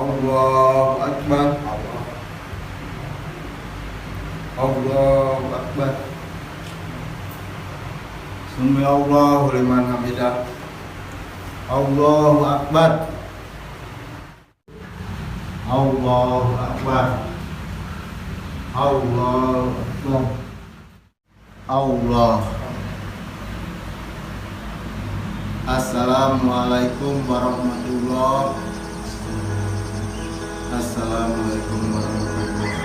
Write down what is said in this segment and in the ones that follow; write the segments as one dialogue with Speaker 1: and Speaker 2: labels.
Speaker 1: Allahu Akbar. Allahu Akbar. Sami'allahu liman hamidah. Allahu Akbar. Allahu Akbar. Allahu Akbar. Allah. Assalamualaikum warahmatullahi. Assalamualaikum warahmatullahi.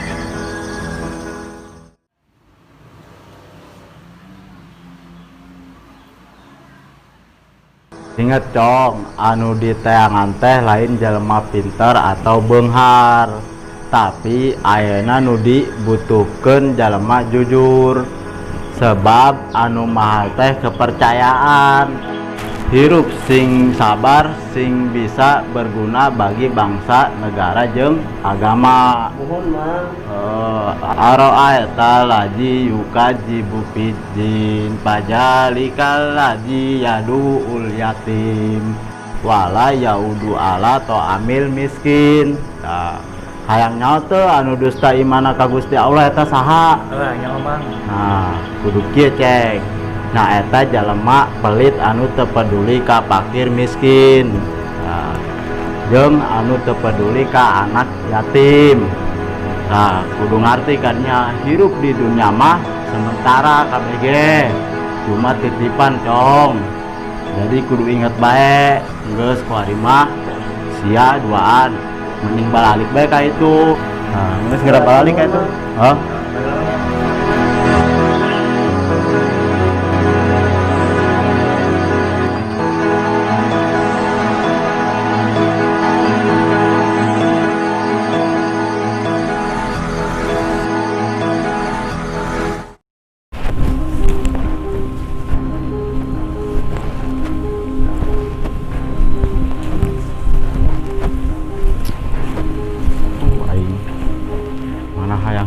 Speaker 2: Ingat dong, anu diteangan teh lain jelema pinter atau beunghar, tapi ayeuna nu dibutuhkeun jelema jujur. Sebab anu mahal teh kepercayaan. Hirup sing sabar, sing bisa berguna bagi bangsa, negara jeung agama.
Speaker 3: Nuhun, Mang.
Speaker 2: Aro'aita lazi yukadzibu fiddin fazalikal ladzi yadu'ul yatim wala yaudu ala ta'amil miskin. Nah, hayang nyaho teu anu dusta imana ka Gusti Allah eta saha?
Speaker 3: Heuh, nyaho, Mang.
Speaker 2: Nah, kudu kieu cek. Nah, eta jalema pelit anu teu peduli ka fakir miskin. Nah, jeung anu teu peduli ka anak yatim. Nah, kudu ngarti kan nya hirup di dunia mah sementara KBG. Cuma titipan, Cong. Jadi kudu inget bae, geus kuari mah sia duaan. Mending balik bae ka itu. Nah, geus geura balik ka itu. Hah?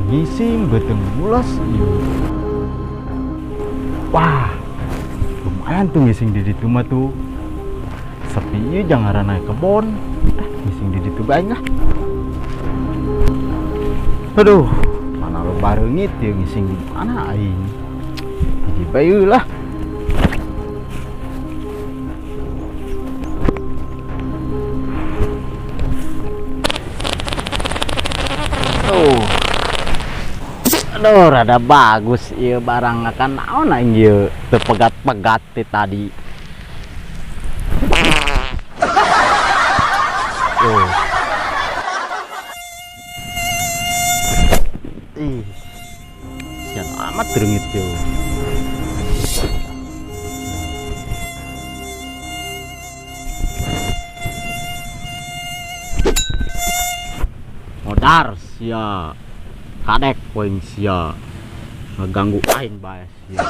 Speaker 2: Ngising beteng mulas ieu. Wah, lumayan tuh ngising di ditu mah tuh. Sepi ieu jangan naik kebon. Ah, ngising di ditu bae lah. Aduh, mana lo bareungit ieu ngising di mana aing. Di bae lah. Tuh. Aduh, rada bagus ieu barang akan naon aing ieu teu pegat-pegat ti tadi. Tuh. Ih. Siang amat reungit ieu. Modar sia. Kadek poing sia. Ngeganggu aing bae sia.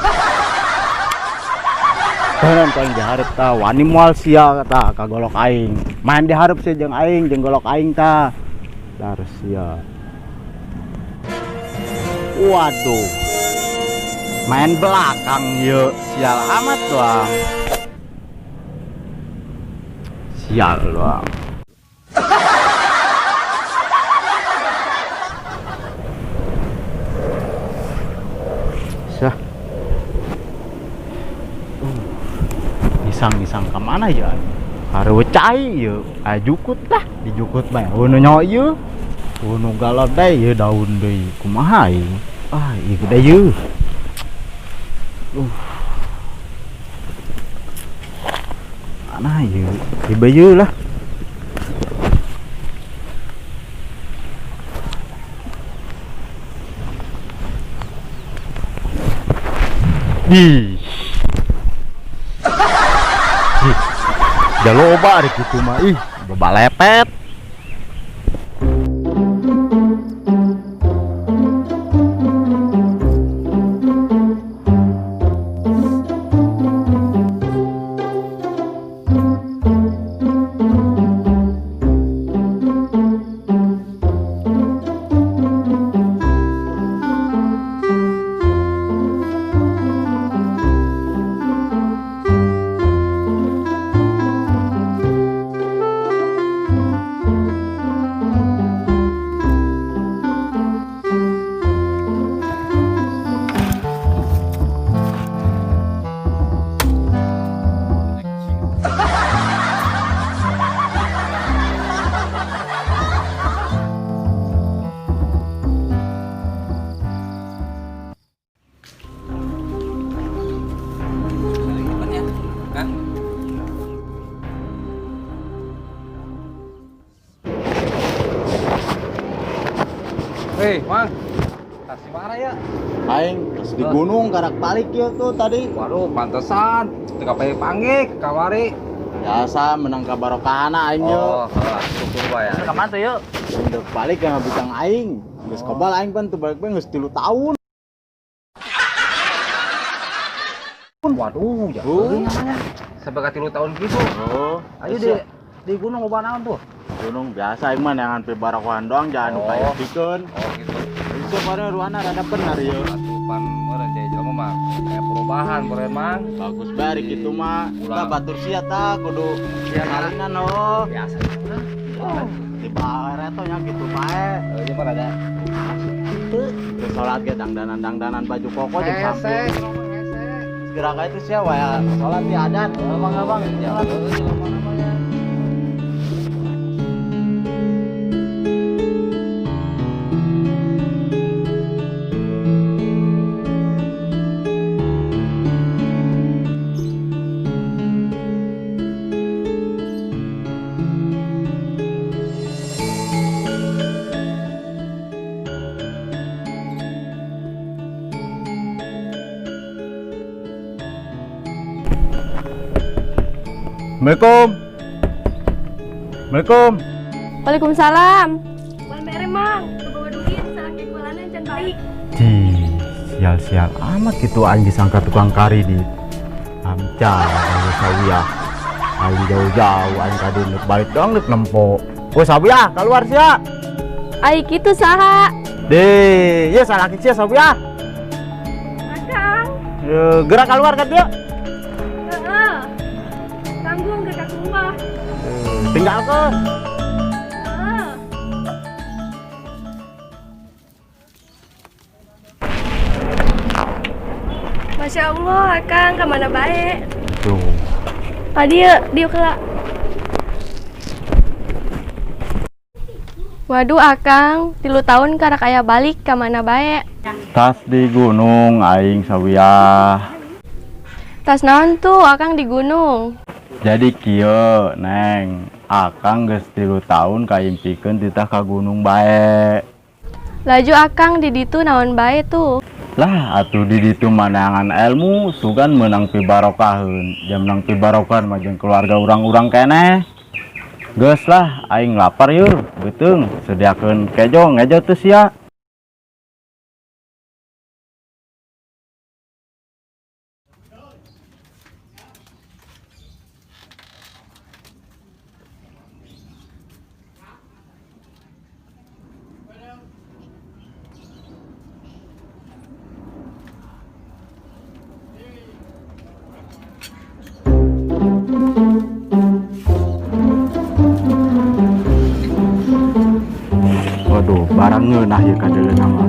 Speaker 2: Heran poing dihareup ta, wani moal sia ta kagolok aing. Main dihareup sia jeung aing jeung golok aing ta. Dar sia. Waduh. Main belakang ieu, sial amat doang. Sial doang. Sah. Isang-isang ke mana ya? Harus cai ya, jukut lah, dijukut bae. Nu nyawa ieu. Nu galon deui ieu daun deui. Kumaha ieu? Ah, ieu gede ieu. Mana ieu? Ieu ieu lah. Ih. Ih. Jaloba ari kitu mah ih, loba lepet.
Speaker 3: Hei, Mang. Kasih mana ya?
Speaker 2: Aing terus di gunung karak balik ya tuh tadi.
Speaker 3: Waduh, pantesan. Teu kapai panggih kamari.
Speaker 2: Biasa menang kabarokahana aing yo.
Speaker 3: Oh, heeh, syukur bae.
Speaker 2: Ka mana tuh yuk? Aing balik ka bujang aing. Geus kobal aing pan teu balik bae geus 3 tahun.
Speaker 3: Waduh, ya
Speaker 2: Oh.
Speaker 3: namanya. Sampai ka 3 tahun gitu.
Speaker 2: Oh,
Speaker 3: Ayo di gunung loba naon tuh?
Speaker 2: Gunung biasa aing mah neangan pibarokahan doang jangan nu
Speaker 3: Oh.
Speaker 2: kaipikeun.
Speaker 3: Oh, gitu.
Speaker 2: Itu pada ruana rada benar ya.
Speaker 3: Atuh pan meureun jadi jelema mah kayak perubahan meureun Mang.
Speaker 2: Bagus bari gitu mah.
Speaker 3: Pulang.
Speaker 2: Kita batur sia ta kudu
Speaker 3: Sia
Speaker 2: kalinan oh.
Speaker 3: Biasa.
Speaker 2: Oh, tiba reto nya gitu bae.
Speaker 3: Eh, ieu mah rada
Speaker 2: Terus salat ge dangdanan-dangdanan baju koko jeung
Speaker 3: hese,
Speaker 2: samping.
Speaker 3: jelema hese.
Speaker 2: Gerak itu sia wae salat di adan. Abang-abang.
Speaker 3: Ya, heuh, jelema namanya.
Speaker 2: Assalamualaikum. Assalamualaikum.
Speaker 4: Waalaikumsalam. Wal mere Mang, bawa duit salaki kualana can balik.
Speaker 2: Di sial-sial amat gitu aing disangka tukang kari di amca aing sawiyah. Aing jauh-jauh aing kadi nuk balik doang nuk nempo. Oh sawiyah keluar sia.
Speaker 4: Ai kitu saha?
Speaker 2: Deh, ya salaki sia sawiyah.
Speaker 4: Akang.
Speaker 2: Gerak keluar kan dia.
Speaker 4: Heeh. Tanggung ke rumah.
Speaker 2: Tinggalkeun.
Speaker 4: Heeh. Masya Allah, Akang kemana bae?
Speaker 2: Tuh.
Speaker 4: Tadi ya, diuk heula. Waduh, Akang, 3 tahun karak aya balik ka mana bae?
Speaker 2: Tas di gunung aing sawiyah.
Speaker 4: Tas naon tuh Akang di gunung?
Speaker 2: Jadi kieu, Neng, Akang geus 3 tahun kaimpikeun titah ka gunung bae.
Speaker 4: Laju Akang di ditu naon bae tuh?
Speaker 2: Lah atuh di ditu mah neangan ilmu sugan meunang pibarokaheun. Jam menang pibarokahan mah jeung keluarga urang-urang keneh. Geus lah aing lapar yeuh, beuteung sediakeun kejo ngejo teu sia. Waduh, barang ngeunah ieu kadeuleuna mah.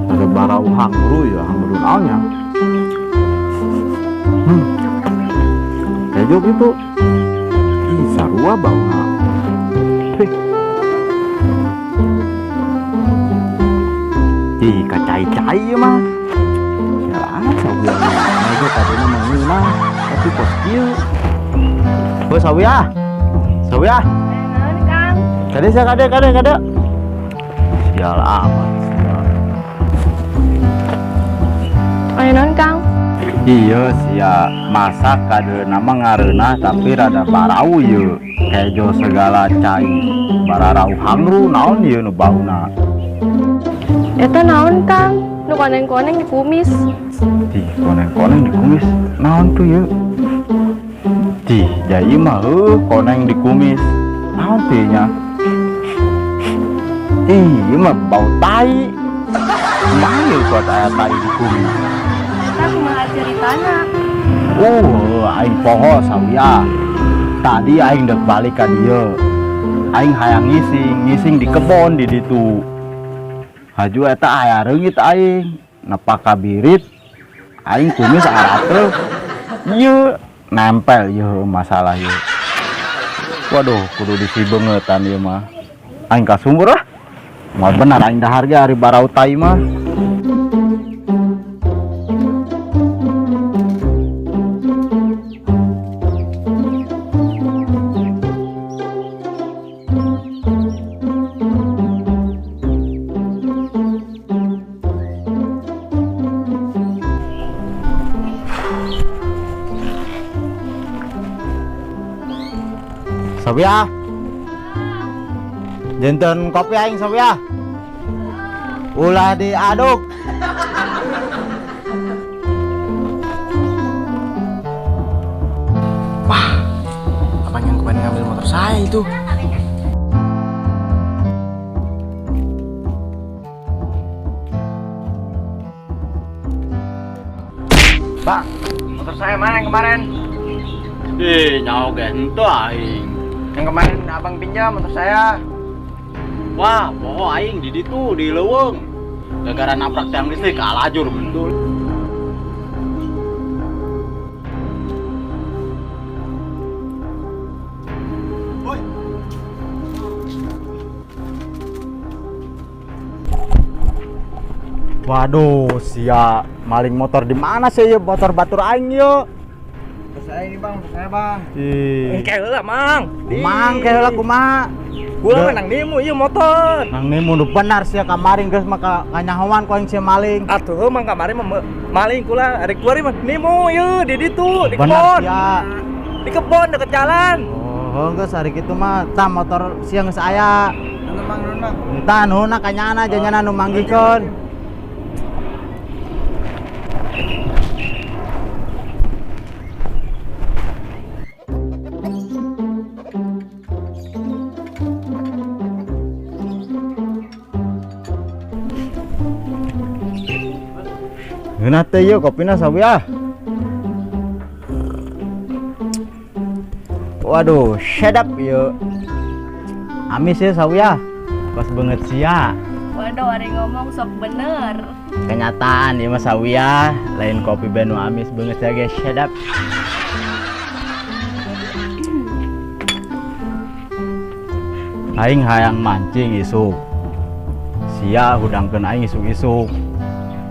Speaker 2: Ada barau hangru ya, hangru naonnya? Kejo gitu. Ih, sarua bauna. Heh. Ih, kacai-cai ieu mah. Sialan sawieu. Ngejo kadeuleuna mah ngeunah, tapi kos kieu. Oh, sawiyah. Sawiyah.
Speaker 4: Naon, Kang?
Speaker 2: Kade sia kade kade kade. Sial amat. Sial.
Speaker 4: Aya naon, Kang?
Speaker 2: Iya sia, masak kadeuna mah ngareunah tapi rada barau ieu. Kejo segala cai. Bararau hangru naon ieu nu bauna.
Speaker 4: Eta naon, Kang? Nu koneng-koneng dikumis.
Speaker 2: Ih, koneng-koneng dikumis. Naon tuh ieu? Ih, jai mah heuh koneng dikumis. Naon teh nya? Ih, ieu mah bau tai. Kumaha ieu kuat aya tai dikumis?
Speaker 4: Eta kumaha ceritana?
Speaker 2: Aing poho sawiyah. Tadi aing dek balik ka dieu. Aing hayang ngising, ngising di kebon di ditu. Haju eta aya reungit aing, nepak ka birit. Aing kumis arateuh. Ieu nempel ieu masalah ieu. Waduh, kudu disibeungeutan ieu mah. Aing ka sumur lah. Moal benar aing dahar ge ari barau tai mah. Sabia. Janten kopi aing Sabia. Ulah diaduk.
Speaker 5: Wah, abang yang kemarin ngambil motor saya itu. Bang, motor saya mana yang kemarin?
Speaker 2: Ih, nyawa ge henteu aing.
Speaker 5: Yang kemarin abang pinjam motor saya.
Speaker 2: Wah, poho aing di ditu di leuweung. Gara-gara nabrak tiang listrik kalajur betul. Woi. Waduh, sia maling motor di mana sih ya motor batur aing yo?
Speaker 5: Motor saya ini bang, motor saya bang.
Speaker 2: Ih.
Speaker 3: Engke heula mang.
Speaker 2: Mang ke heula kumaha?
Speaker 3: Kula nang nemu ieu motor.
Speaker 2: Nang nemu nu benar sia kamarin geus mah kanyahoan ku aing sia maling.
Speaker 3: Atuh mang kamari mah maling kula arek kuari mah nemu ieu di ditu di
Speaker 2: Benar
Speaker 3: kebon.
Speaker 2: sia.
Speaker 3: Di kebon deket jalan.
Speaker 2: Oh, geus hari kitu mah tah motor sia geus aya.
Speaker 5: Nuhun bang, nuhun bang.
Speaker 2: Entah nuhunna kanyana janyana nu manggihkeun. Ngeunah teh ieu kopina sawi ah. Waduh, sedap ieu. Amis ya sawi ah. Pas banget sia.
Speaker 4: Waduh, ari ngomong sok bener.
Speaker 2: Kenyataan ieu mah sawi ah, lain kopi benu amis banget ya guys, sedap. Aing hayang mancing isuk. Sia hudangkeun aing isuk-isuk.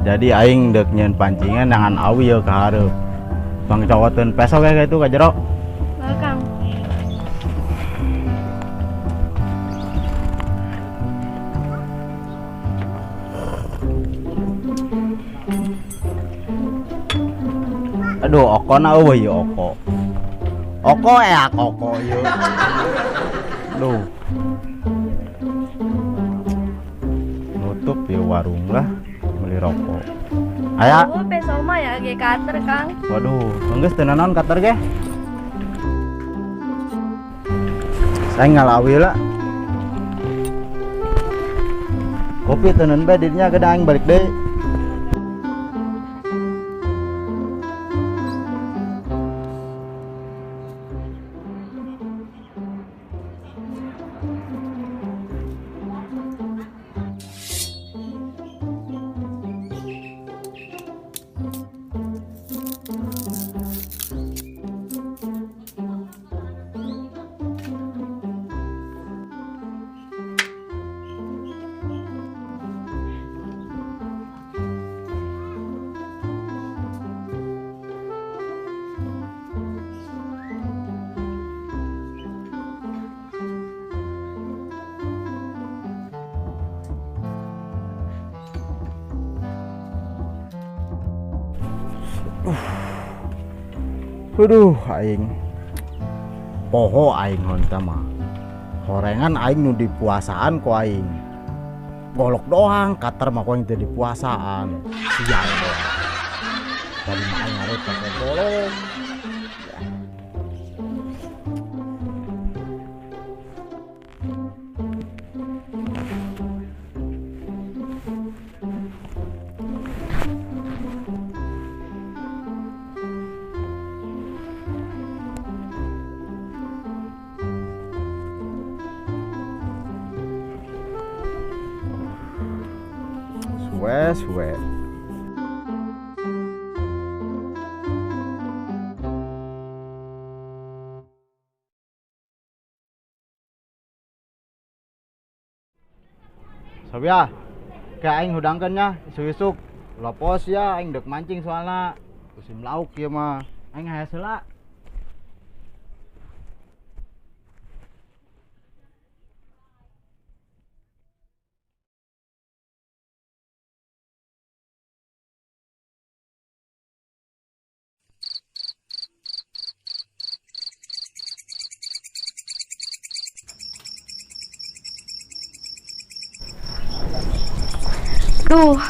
Speaker 2: Jadi aing deuk nyeun pancingan nangan awi ye ka hareup. Bang cokoteun peso ge kitu ka jero.
Speaker 4: Heuh, Kang.
Speaker 2: Aduh, okona eueuh ieu oko. Oko eak oko ieu. Aduh. Nutup ieu warung lah. Beli rokok. Aya.
Speaker 4: Oh, peso mah ya ge kater, Kang.
Speaker 2: Waduh, geus teu nanaon kater ge. Saya ngalawi lah. Kopi teu neun bae dinya gede aing balik deui. Aduh, aing poho aing honta mah. Horengan aing nu dipuasaan ku aing. Golok doang, kater mah ku aing teu dipuasaan. Sial doang. Tadi mah aing harus pakai golok. Suwe, suwe. Sabia, kayak aing hudangkeun nya isuk-isuk. Lopos ya aing dek mancing soalna. Musim lauk ieu mah. Aing hayang heula.
Speaker 4: Duh,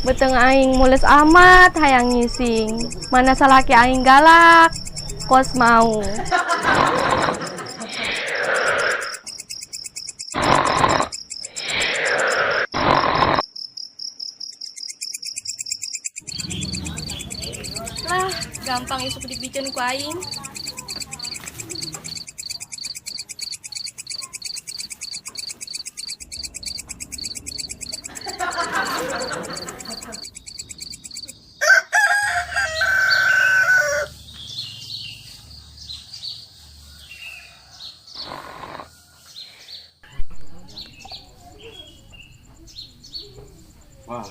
Speaker 4: beuteung aing mules amat hayang ngising. Mana salaki aing galak, kos mau. Lah, gampang isuk dibikin ku aing.
Speaker 2: Wah.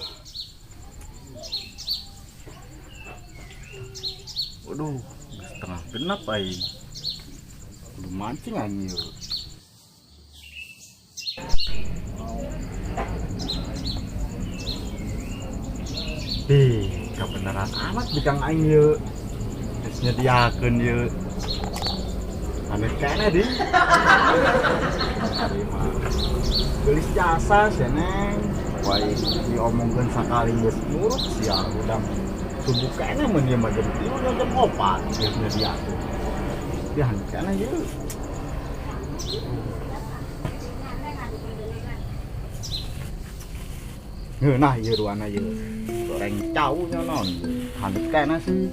Speaker 2: Waduh, setengah genap aing. Belum mancing aing ieu. Dih, kebenaran amat bikang aing ieu. Geus nyediakeun ieu. Aneh keneh di. Geulis jasa sia neng. Wai diomongkeun sakali geus nurut sia udah subuh keneh mun ieu mah jam 3 jam 4 geus nyediakeun. Dih aneh keneh ieu. Ngeunah ieu ruana ieu. Goreng cau nya naon. Handep keneh sih.